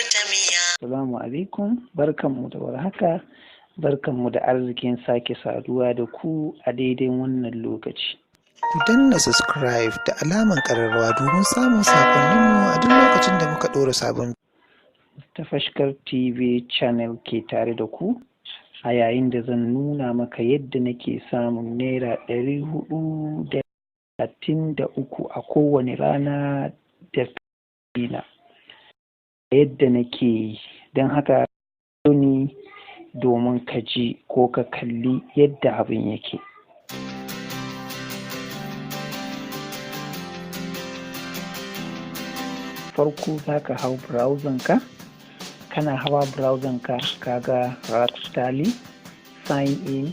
ta miya. Assalamu alaikum, barkanmu da warhaka, barkanmu da arzikin sake saduwa da ku a daidai wannan lokaci. Ku danna subscribe da alaman ƙararrawa domin samun saƙonninmu a duk lokacin da muka ɗora sabon Mustapha TV channel ke tare da ku a yayin da zan nuna maka yadda nake samun ₦433 a kowane rana da na yadda nake yi. Don haka ni domin ka ji ko ka kalli yadda abin yake. Farko za ka hau browser ka, kana hawa browser ka kaga Racksterli, sign in,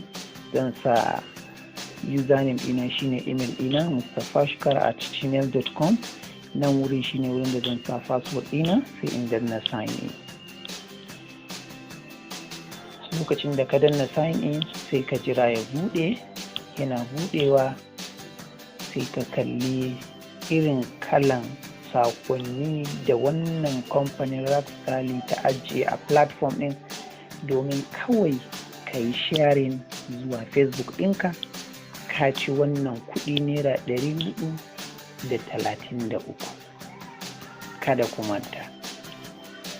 zan sa username ɗina shine email ɗina mustapashkar@gmail.com. Nan wurin shine wurin da zan sa password ɗina, sai in danna sign in. Lokacin da ka danna sign in, sai ka jira ya buɗe. Yana buɗewa, sai ka kalli irin kalan sakonni da wannan kamfanin Racksterli ta ajiye a platform ɗin domin kawai ka yi sharing zuwa Facebook ɗinka, ka ci wannan kuɗi ₦433. Kada ku manta,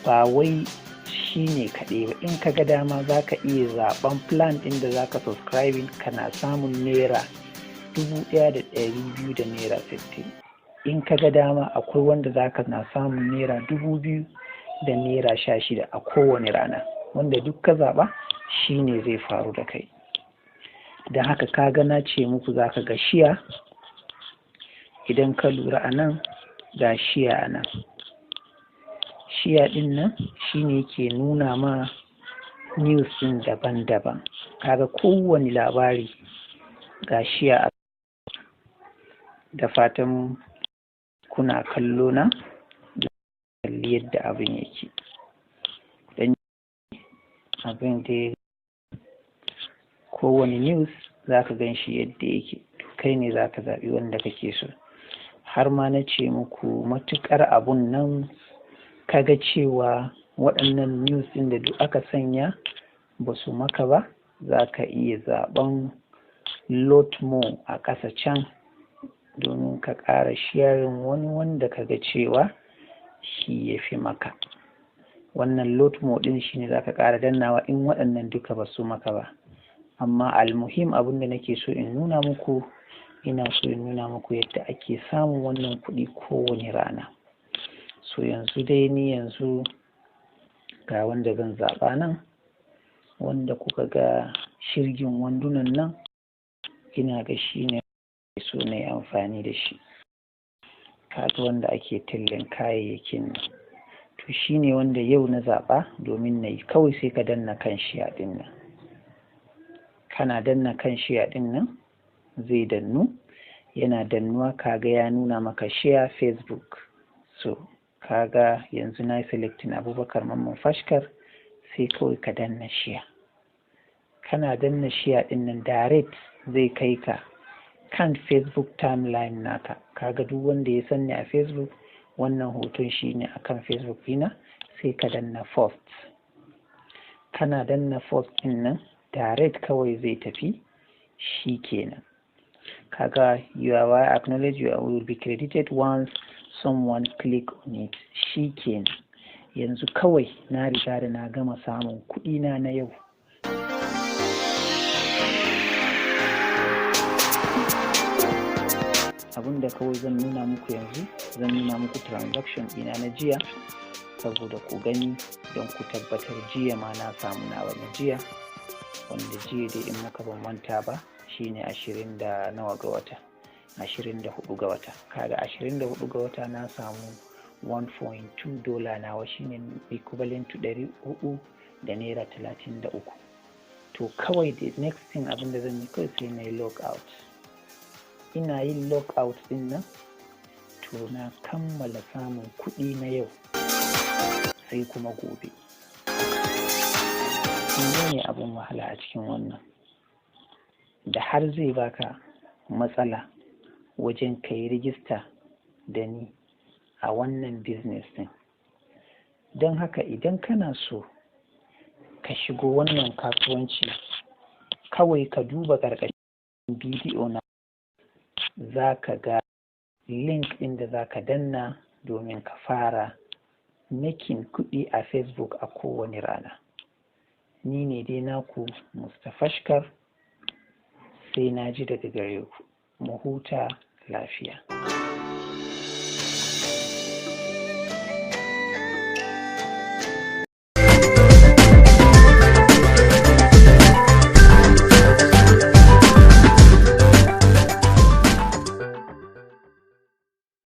ba wai shi ne kaɗai ba. In ka ga dama, za ka iya zaɓen plan ɗin da za ka subscribing, kana samun ₦1,200 da ₦60. In ka ga dama, akwai wanda za ka na samun ₦2,000 da ₦16 a kowane rana. Wanda duk ka zaɓa, shi ne zai faru da kai. Don haka ka ga na ce muku za ka ga share. Idan ka lura a nan, ga share a nan. Share ɗin nan shine ke nuna ma news ɗin daban-daban. Kaga kowane labari ga share. Da fatan kuna kallo na kalli yadda abin yake. Dan abin dai kowane news za ka gan shi yadda yake, kai ne za ka zaɓi wanda kake so. Har ma na ce muku, matuƙar abun nan kaga cewa waɗannan news ɗin da duk aka sanya ba su maka ba, za ka iya zaɓen load more a ƙasa can domin ka ƙara sharing wani wanda ka ga cewa shi ya fi maka. Wannan load more ɗin shine za ka ƙara dannawa in waɗannan duka ba su maka ba. Amma almuhim, abin da nake so in nuna muku, ina so in nuna muku yadda ake samun wannan kuɗi kowane rana. So yanzu dai ni yanzu ga wanda zan zaɓa nan, wanda kuka ga shirgin wandunan nan, ina ga shi ne so na yi amfani da shi. Kaga wanda ake tallan kayayyakin nan, to shi ne wanda yau na zaɓa domin na yi. Kawai sai ka danna kan share ɗin nan. Kana danna kan share ɗin nan, zai dannu. Yana dannuwa, kaga ya nuna maka share Facebook. So kaga yanzu na yi selecting Abubakar Mamman Fashkar, sai kawai ka danna share. Kana danna share ɗin nan, direct zai kai ka kan Facebook timeline naka. Kaga duk wanda ya sanni a Facebook, wannan hoton shine akan Facebook ɗina. Sai ka danna post. Kana danna post ɗin nan, direct kawai zai tafi, shi kenan. Kaga "You are acknowledge, you will be credited once someone click on it." Shi kenan. Yanzu kawai na riga da na gama samun kuɗina na yau. Abin da kawai zan nuna muku yanzu, zan nuna muku transaction ɗina na jiya saboda ku gani, don ku tabbatar jiya ma na samu nawa na jiya, wanda jiya dai, in muka ban manta ba, shine ashirin da nawa ga wata, 24 ga wata. Kaga 24 ga wata na samu $1.2 nawa, shine equivalent to ₦400 da 33. To kawai the next thing, abin da zan yi kawai, sai na yi log out. Ina yin log out din nan, to na kammala samun kuɗi na yau, sai kuma gobe. Menene abin wahala a cikin wannan da har zai baka matsala wajen ka yi rijista da ni a wannan business din? Don haka idan kana so ka shigo wannan kasuwanci, kawai ka duba ƙarƙashin bidiyo na, za ka ga link ɗin da za ka danna domin ka fara making kuɗi a Facebook a kowane rana. Ni ne dai naku Mustapha Shkar, sai na ji daga gare ku. Mu huta lafiya.